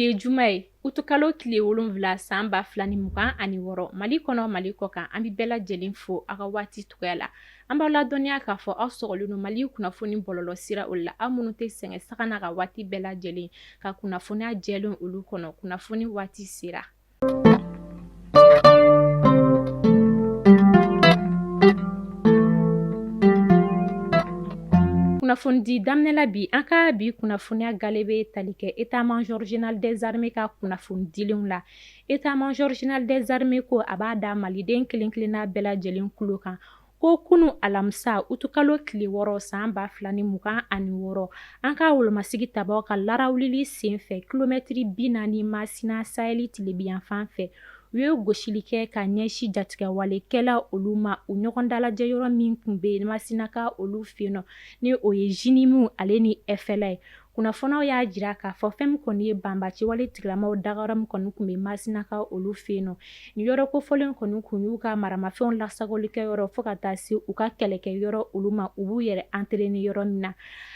Bi ye juma ye, utukalo tile 7 san 2026, Mali kɔnɔ, Mali kɔ kan, an bɛ bɛɛ lajɛlen fo aw ka waati cogoya la. An b'aw ladɔnniya k'a fɔ aw sɔgɔlen don Mali kunnafoni bɔlɔlɔ sira olu la, aw minnu tɛ sɛgɛn sanga n'a ka waati bɛɛ lajɛlen ka kunnafoniya jɛlen olu kɔnɔ. Kunnafoni waati sera. Kunnafonidi daminɛ la bi, an ka bi kunnafoniya gale bɛ tali kɛ état-major général des armées ka kunnafoni dilenw la. État-major général des armées ko a b'a da maliden kelen kelenna bɛɛ lajɛlen tulo kan ko kunu alamisa utukalo tile 6 san 2026, an ka wolomasigi tabaw ka larawulili senfɛ kilomɛtiri 40 Masina saheli tilebinyanfan fɛ, u ye gosili kɛ ka ɲɛsin jatigɛwalekɛla olu ma u ɲɔgɔn dalajɛ yɔrɔ min tun bɛ Masinaka olu fɛ yen nɔ, ni o ye JNIM ale ni FLA ye. Kunnafoniyaw y'a jira k'a fɔ fɛn min kɔni ye banbaciwale tigilamaw dagayɔrɔ min kɔni tun bɛ Masinaka olu fɛ yen nɔ, nin yɔrɔ kofɔlen kɔni tun y'u ka maramafɛnw lasagolikɛ yɔrɔ fo ka taa se u ka kɛlɛkɛ yɔrɔ olu ma, u b'u yɛrɛ entraîner yɔrɔ min na.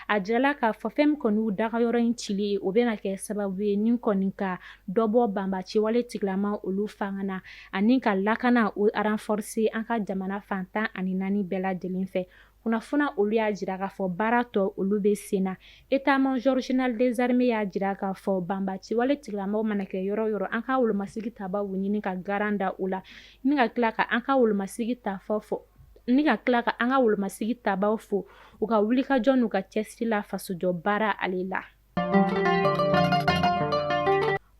A jirala k'a fɔ fɛn min kɔni y'u dagayɔrɔ in cili ye, o bɛna kɛ sababu ye ni kɔni ka dɔ bɔ banbaciwale tigilama olu fanga na ani ka lakana o renforcer an ka jamana fan 14 bɛɛ lajɛlen fɛ. Kunnafoniya olu y'a jira k'a fɔ baara tɔ olu bɛ sen na. État-major général des armées y'a jira k'a fɔ banbaciwale tigilamaw mana kɛ yɔrɔ o yɔrɔ, an ka wolomasigi tabaw b'u ɲini ka garan da u la, ni ka tila ka an ka wolomasigi tafaw fɔ ni ka tila ka an ka wolomasigi tabaw fo u ka wulikajɔ n'u ka cɛsiri la fasojɔ baara ale la.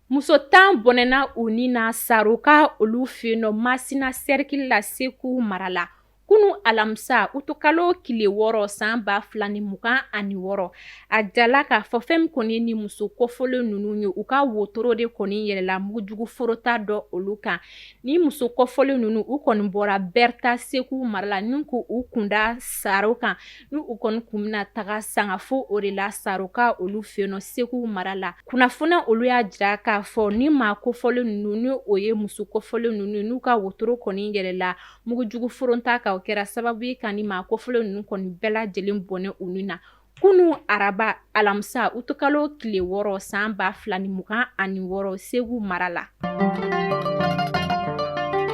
Muso 10 bɔnɛna u ni na Saroka olu fɛ yen nɔ Masina cercle la Segu mara la. Kunu alamisa utukalo tile 6 san 2026, a jirala k'a fɔ fɛn min kɔni ye ni muso kofɔlen ninnu ye, u ka wotoro de kɔni yɛlɛla mugujugu forota dɔ olu kan. Ni muso kofɔlen ninnu u kɔni bɔra Bɛrita Segu mara la ni k'u kunda Saro kan, ni u kɔni kun bɛna taga Sangafo o de la Saroka olu fɛ yen nɔ Segu mara la. Kunnafoniya olu y'a jira k'a fɔ ni maa kofɔlen ninnu, ni o ye muso kofɔlen ninnu, n'u ka wotoro kɔni yɛlɛla mugujugu foronta kan, o kɛra sababu ye ka ni maa kofɔlen ninnu kɔni bɛɛ lajɛlen bɔnɛ u ni na. Kunu araba alamisa utukalo tile 6 san 2026 Segu mara la.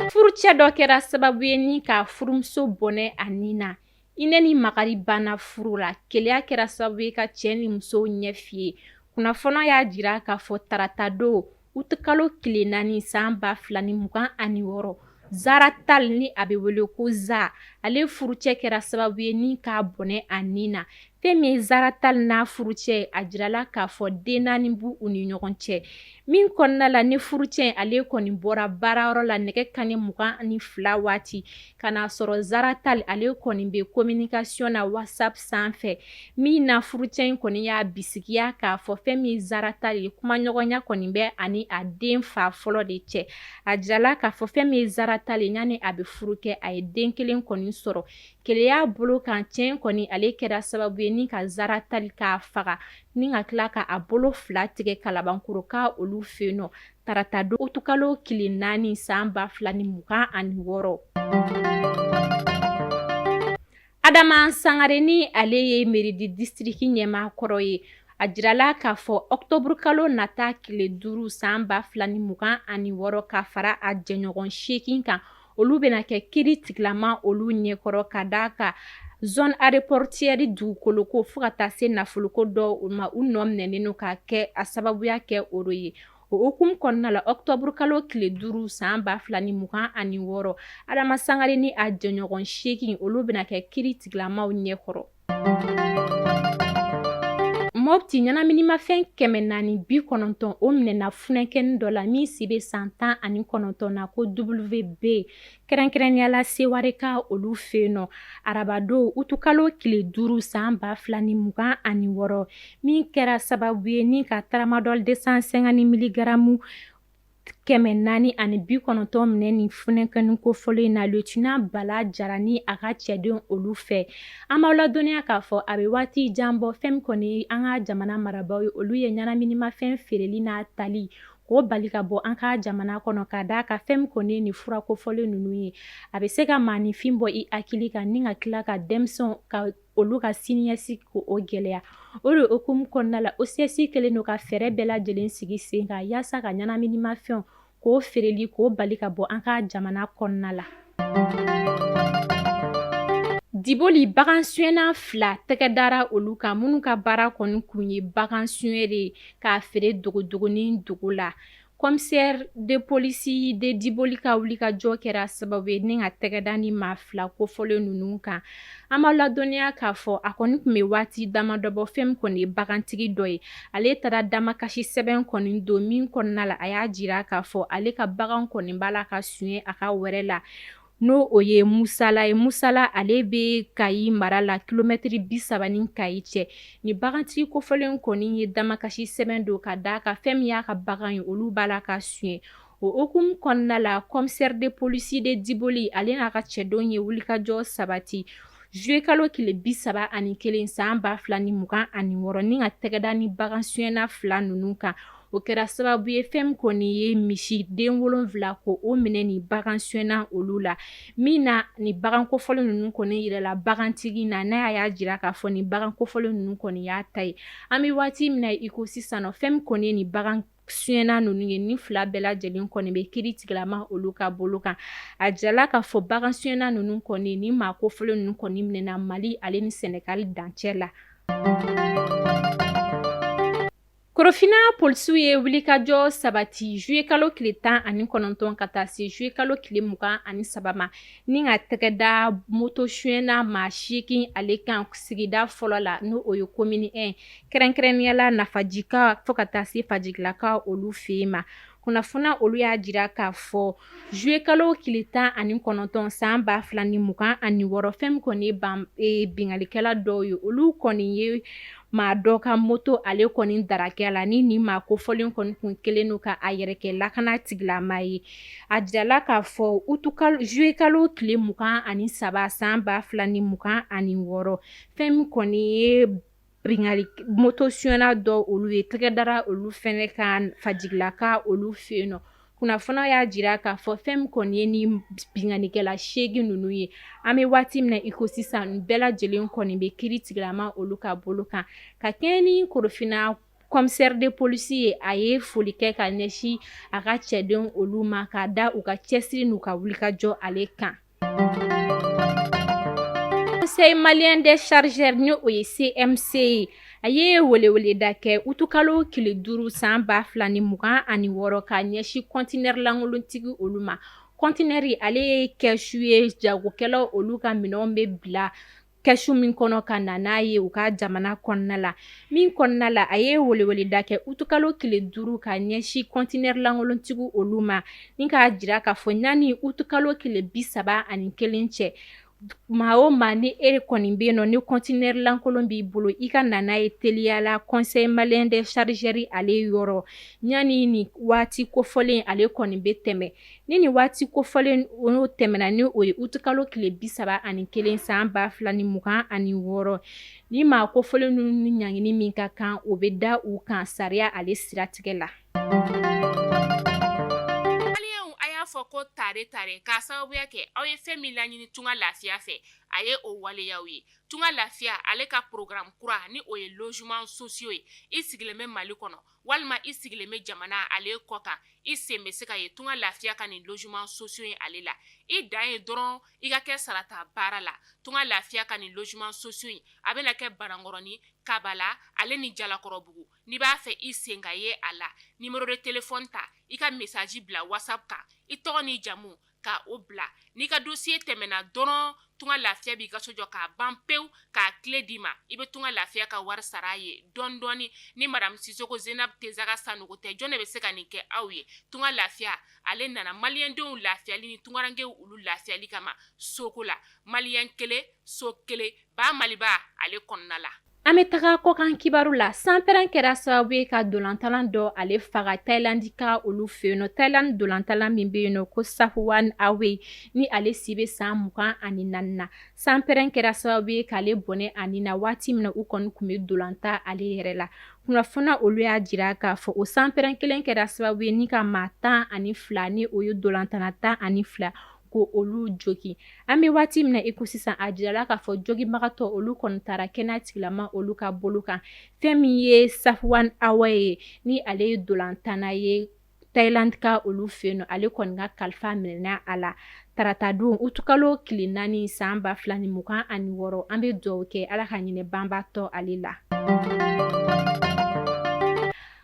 Furucɛ dɔ kɛra sababu ye ni ka furumuso bɔnɛ a ni na. Hinɛ ni makari banna furu la. Keleya kɛra sababu ye ka cɛ ni muso ɲɛ fiye. Kunnafoniya y'a jira k'a fɔ taratadon utukalo tile 4 san 2026, Zara Tal ni a bɛ wele ko Za, ale furucɛ kɛra sababu ye ni k'a bɔnɛ a ni na. Fɛn min ye Zara Tal n'a furucɛ, a jirala k'a fɔ den 4 b'u u ni ɲɔgɔn cɛ. Min kɔnɔna la ni furucɛ ale kɔni bɔra baarayɔrɔ la nɛgɛ kanɲɛ 22 waati ka n'a sɔrɔ Zara Tal ale kɔni bɛ communication na WhatsApp sanfɛ, min na furucɛ in kɔni y'a bisigiya k'a fɔ fɛn min Zara Tal ye, kumaɲɔgɔnya kɔni bɛ ani a den fa fɔlɔ de cɛ. A jirala k'a fɔ fɛn min ye Zara Tal ye, yanni a bɛ furu kɛ, a ye den kelen kɔni sɔrɔ. Keleya bolo kan, cɛ in kɔni ale kɛra sababu ye ni ka Zara Tal k'a faga ni ka tila ka a bolo 2 tigɛ Kalabankoroka olu fɛ yen nɔ tarata don utukalo tile 4 san 2026. Adama Sangare ni ale ye mairie de district ɲɛmaa kɔrɔ ye, a jirala k'a fɔ octobre kalo nata tile 5 san 2026 ka fara a jɛɲɔgɔn 8 kan, olu bɛna kɛ kiri tigilama olu ɲɛkɔrɔ ka d'a kan zone aéroportuaire dugukoloko fo ka taa se nafoloko dɔw ma, u nɔ minɛnen don ka kɛ a sababuya kɛ o ye. O hukumu kɔnɔna la octobre kalo tile 5 san 2026, Adama Sangare ni a jɛɲɔgɔn 8 olu bɛna kɛ kiri tigilamaw ɲɛkɔrɔ. Mopti ɲɛnaminimafɛn 490 o minɛna funɛkɛni dɔ la min si bɛ san 19 na ko WB, kɛrɛnkɛrɛnnenya la Sewareka olu fɛ yen nɔ arabadon utukalo tile 5 san 2026, min kɛra sababu ye ni ka tramadol 250 miligaramu 490 minɛ ni funɛkɛni kofɔlen in na lieutenant Bala Jara ni a ka cɛden olu fɛ. An b'aw ladɔnniya k'a fɔ a bɛ waati jan bɔ, fɛn min kɔni an ka jamana marabaaw ye, olu ye ɲɛnaminimafɛn feereli n'a tali k'o bali ka bɔ an ka jamana kɔnɔ, ka d'a kan fɛn min kɔni ye nin fura kofɔlen ninnu ye, a bɛ se ka maaninfin bɔ i hakili kan ni ka tila ka denmisɛnw ka olu ka siniɲɛsigi ko o gɛlɛya. O de hukumu kɔnɔna la, OCS kɛlen don ka fɛɛrɛ bɛɛ lajɛlen sigi sen kan yaasa ka ɲɛnaminimafɛnw k'o feereli k'o bali ka bɔ an ka jamana kɔnɔna la. Diboli bagan suyɛnna 2 tɛgɛ dara olu kan minnu ka baara kɔni kun ye bagan suyɛn de ye k'a feere dogodogonin dogo la. Commissaire de police de Diboli ka wulikajɔ kɛra sababu ye ni ka tɛgɛ da ni maa 2 kofɔlen ninnu kan. An b'a ladɔnniya k'a fɔ a kɔni tun bɛ waati damadɔ bɔ fɛn min kɔni ye bagantigi dɔ ye. Ale taara damakasi sɛbɛn kɔni don min kɔnɔna la, a y'a jira k'a fɔ ale ka bagan kɔni b'a la ka suɲɛ a ka wɛrɛ la. N'o o ye Musala ye. Musala ale bɛ Kayi mara la kilomɛtiri 30 ni Kayi cɛ. Ni bagantigi kofɔlen kɔni ye damakasi sɛbɛn don ka d'a kan fɛn min y'a ka bagan ye olu b'a la ka suɲɛ. O hukumu kɔnɔna la, commissaire de police de Diboli ale n'a ka cɛdenw ye wulikajɔ sabati juillet kalo tile 31 san 2026 ni ka tɛgɛ da ni bagan suyɛnna 2 ninnu kan. O kɛra sababu ye fɛn min kɔni ye misi den 7 ko o minɛ ni bagan suyɛnna olu la. Min na ni bagan kofɔlen ninnu kɔni yirala bagantigi na, n'a y'a jira k'a fɔ ni bagan kofɔlen ninnu kɔni y'a ta ye. An bɛ waati min na i ko sisan nɔ, fɛn min kɔni ye ni bagan suyɛnna ninnu ye, ni 2 bɛɛ lajɛlen kɔni bɛ kiri tigilama olu ka bolo kan. A jirala k'a fɔ bagan suyɛnna ninnu kɔni ni maa kofɔlen ninnu kɔni minɛna Mali ale ni Sɛnɛgali dancɛ la. Korofina polisiw ye wulikajɔ sabati juillet kalo tile 19 ka taa se juillet kalo tile 23 ma ni ka tɛgɛ da moto suyɛnna maa 8 ale kan sigida fɔlɔ la, n'o o ye commune 1 kɛrɛnkɛrɛnnenya la Nafajika fo ka taa se Fajigilaka olu fɛ yen ma. Kunnafoniya olu y'a jira k'a fɔ juillet kalo tile 19 san 2026, fɛn min kɔni ye binkannikɛla dɔw ye, olu kɔni ye maa dɔ ka moto ale kɔni daraki a la ni nin maa kofɔlen kɔni kun kɛlen don ka a yɛrɛ kɛ lakana tigilama ye. A jirala k'a fɔ juillet kalo tile 23 san 2026, fɛn min kɔni ye binkanni moto suyɛnna dɔw olu ye tɛgɛ dara olu fɛnɛ kan Fajigilaka olu fɛ yen nɔ. Kunnafoniya y'a jira k'a fɔ fɛn min kɔni ye ni binkannikɛla 8 ninnu ye, an bɛ waati min na i ko sisan, bɛɛ lajɛlen kɔni bɛ kiri tigilama olu ka bolo kan. Ka kɛɲɛ ni Korofina commissaire de police ye, a ye foli kɛ ka ɲɛsin a ka cɛdenw olu ma k'a da u ka cɛsiri n'u ka wulikajɔ ale kan. Conseil malien des chargeurs ni o ye CMC ye, a ye weleweleda kɛ utukalo tile 5 san 2026 ka ɲɛsin conteneur lankolontigi olu ma. Conteneur ale ye kɛsu ye, jagokɛlaw olu ka minɛnw bɛ bila kɛsu min kɔnɔ ka na n'a ye u ka jamana kɔnɔna la. Min kɔnɔna la, a ye weleweleda kɛ utukalo tile 5 ka ɲɛsin conteneur lankolontigiw olu ma, ni k'a jira k'a fɔ yanni utukalo tile 31 cɛ, maa o maa ni e kɔni bɛ yen nɔ ni conteneur lankolon b'i bolo, i ka na n'a ye teliya la Conseil malien des chargeurs ale yɔrɔ yanni nin waati kofɔlen ale kɔni bɛ tɛmɛ. Ni nin waati kofɔlen n'o tɛmɛna, ni o ye utukalo tile 31 san 2026, ni maa kofɔlen ninnu ni ɲangini min ka kan, o bɛ da u kan sariya ale siratigɛ la. Maliyɛnw, a y'a fɔ ko tare tare k'a sababuya kɛ aw ye fɛn min laɲini Tunga Lafiya fɛ, a ye o waleyaw ye. Tunga Lafiya ale ka programme kura ni o ye logement sociaux ye. I sigilen bɛ Mali kɔnɔ walima i sigilen bɛ jamana ale kɔ kan, i sen bɛ se ka ye Tunga Lafiya ka nin logement sociaux ye ale la. I dan ye dɔrɔn i ka kɛ sarata baara la. Tunga Lafiya ka nin logement sociaux in a bɛna kɛ Banankɔrɔni, Kabala ale ni Jalakɔrɔbugu. N'i b'a fɛ i sen ka ye a la, numéro de téléphone ta, i ka message bila WhatsApp kan, i tɔgɔ n'i jamu ka o bila. N'i ka dossier tɛmɛna dɔrɔn, Tunga Lafiya b'i ka so jɔ k'a ban pewu k'a clé d'i ma. I bɛ Tunga Lafiya ka wari sara a ye dɔɔni dɔɔni. Ni madame Sisoko Zenab Tezaga Sanogo tɛ, jɔn de bɛ se ka nin kɛ aw ye? Tunga Lafiya ale nana maliyɛndenw lafiyali ni tungarankew olu lafiyali kama soko la. Maliyɛn kelen so kelen ba Maliba ale kɔnɔna la. An bɛ taga kɔkan kibaru la. Sanpɛrɛn kɛra sababu ye ka dolantanlan dɔ ale faga Thaïlande ka olu fɛ yen nɔ. Thaïlande dolantanlan min bɛ yen nɔ ko Safuwan Awe, ni ale si bɛ san 24 na. Sanpɛrɛn kɛra sababu ye k'ale bɔnɛ a ni na waati min na u kɔni tun bɛ dolantan ale yɛrɛ la. Kunnafoniya olu y'a jira k'a fɔ o sanpɛrɛn kelen kɛra sababu ye ni ka maa 12, ni o ye dolantanna 12 Ko olu jogin. An bɛ waati min na i ko sisan, a jirala k'a fɔ joginbagatɔ olu kɔni taara kɛnɛya tigilama olu ka bolo kan. Fɛn min ye Safuwan Awa ye, ni ale ye dolantanna ye Thailand ka olu fɛ yen nɔ, ale kɔni ka kalifa minɛna a la taratadon utukalo tile 4 san 2026. An bɛ dugawu kɛ Ala ka hinɛ banbaatɔ ale la.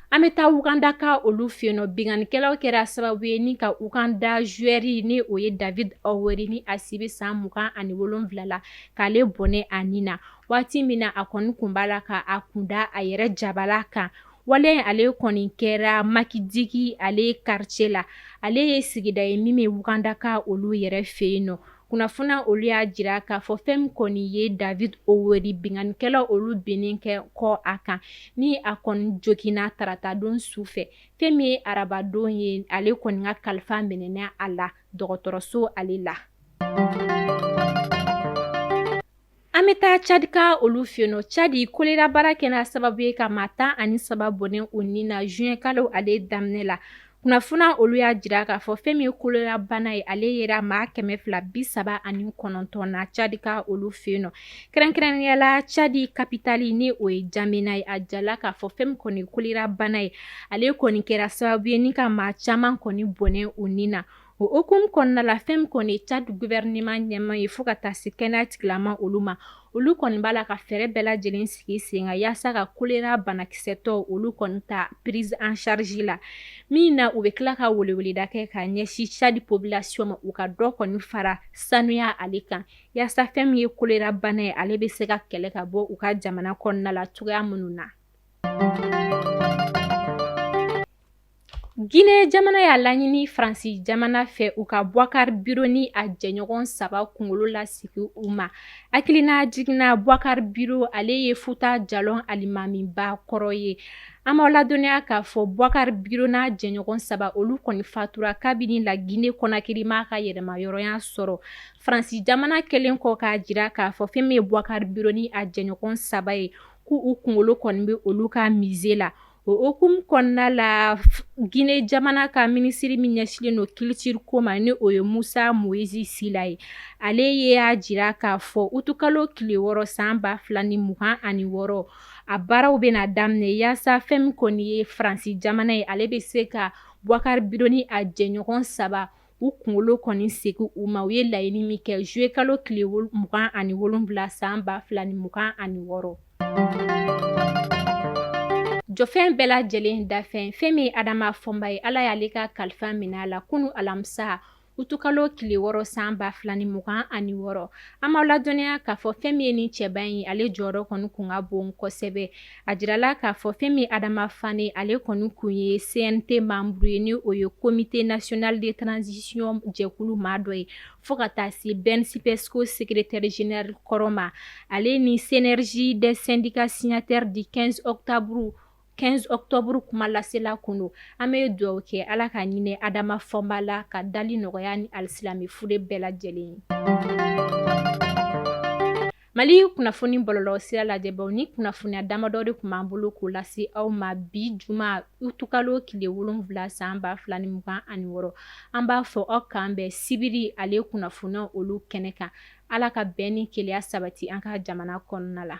An bɛ taa Uganda ka olu fɛ yen nɔ. Binkannikɛlaw kɛra sababu ye ni ka Uganda joueur, ni o ye David Owori, ni a si bɛ san 27 la, k'ale bɔnɛ a ni na waati min na a kɔni kun b'a la ka a kunda a yɛrɛ jabala kan. Wale ale kɔni kɛra Makindye ale quartier la. Ale ye sigida ye min bɛ Uganda ka olu yɛrɛ fɛ yen nɔ. Kunnafoniya olu y'a jira k'a fɔ fɛn min kɔni ye David Owori, binkannikɛlaw olu binnen kɛ kɔ a kan, ni a kɔni joginna taratadon su fɛ. Fɛn min ye arabadon ye, ale kɔni ka kalifa minɛna a la dɔgɔtɔrɔso ale la. An bɛ taa Tchad ka olu fɛ yen nɔ. Tchad, kolera bana kɛra sababu ye ka maa 13 bɔnɛ u ni na juin kalo ale daminɛ la. Kunnafoniya olu y'a jira k'a fɔ fɛn min ye kolera bana ye, ale yera maa 239 na Tchad ka olu fɛ yen nɔ, kɛrɛnkɛrɛnnenya la Tchad capitale, ni o ye N'Djamena ye. A jirala k'a fɔ fɛn min kɔni kolera bana ye, ale kɔni kɛra sababu ye ni ka maa caman kɔni bɔnɛ u ni na. O hukumu kɔnɔna la, fɛn min kɔni Tchad gouvernement ɲɛmaa ye, fo ka taa se kɛnɛya tigilama olu ma, olu kɔni b'a la ka fɛɛrɛ bɛɛ lajɛlen sigi sen kan yaasa ka kolera banakisɛtɔ olu kɔni ta prise en charge la. Min na, u bɛ tila ka weleweleda kɛ ka ɲɛsin Tchad population ma, u ka dɔ kɔni fara sanuya ale kan, yaasa fɛn min ye kolera bana ye, ale bɛ se ka kɛlɛ ka bɔ u ka jamana kɔnɔna la cogoya minnu na. Guinée jamana y'a laɲini Faransi jamana fɛ, u ka Boubacar Biro ni a jɛɲɔgɔn saba kunkolo lasegin u ma. Hakilina jiginna, Boubacar Biro ale ye Futa Jalɔn alimamiba kɔrɔ ye. An b'aw ladɔnniya k'a fɔ Boubacar Biro n'a jɛɲɔgɔn saba olu kɔni fatura kabini la Guinée Conakry m'a ka yɛrɛmahɔrɔnya sɔrɔ. Faransi jamana kɛlen kɔ k'a jira k'a fɔ fɛn min ye Boubacar Biro ni a jɛɲɔgɔn saba ye, k'u kunkolo kɔni bɛ olu ka musée la. O hukumu kɔnɔna la, Guinée jamana ka minisiri min ɲɛsinnen don culture ko ma, ni o ye Musa Moïse Sila ye, ale y'a jira k'a fɔ utukalo tile 6 san 2026, a baaraw bɛna daminɛ yaasa fɛn min kɔni ye Faransi jamana ye, ale bɛ se ka Boubacar Biro ni a jɛɲɔgɔn saba u kunkolo kɔni segin u ma, u ye laɲini min kɛ juillet kalo tile 27 san 2026. Jɔfɛn bɛɛ lajɛlen dafɛn, fɛn min ye Adama Fɔnba ye, Ala y'ale ka kalifa minɛ a la kunu alamisa utukalo tile 6 san 2026. An b'aw ladɔnniya k'a fɔ fɛn min ye nin cɛba in ye, ale jɔyɔrɔ kɔni kun ka bon kosɛbɛ. A jirala k'a fɔ fɛn min Adama Fane, ale kɔni kun ye CNT membre ye, ni o ye Comité national de transition jɛkulu maa dɔ ye, fo ka taa se BNSPSCO secrétaire général kɔrɔ ma. Ale ni Synergie des syndicats signataires du 15 octobre 15 octobre kuma lasela kun don. An bɛ dugawu kɛ Ala ka hinɛ Adama Fɔnba la, ka dali nɔgɔya ni alisilamɛ fure bɛɛ lajɛlen ye. Mali kunnafoni bɔlɔlɔ sira lajɛbaw, ni kunnafoniya damadɔ de tun b'an bolo k'o lase aw ma bi juma utukalo tile 7 san 2026. An b'a fɔ aw k'an bɛn sibiri ale kunnafoniya olu kɛnɛ kan. Ala ka bɛn ni kelenya sabati an ka jamana kɔnɔna la.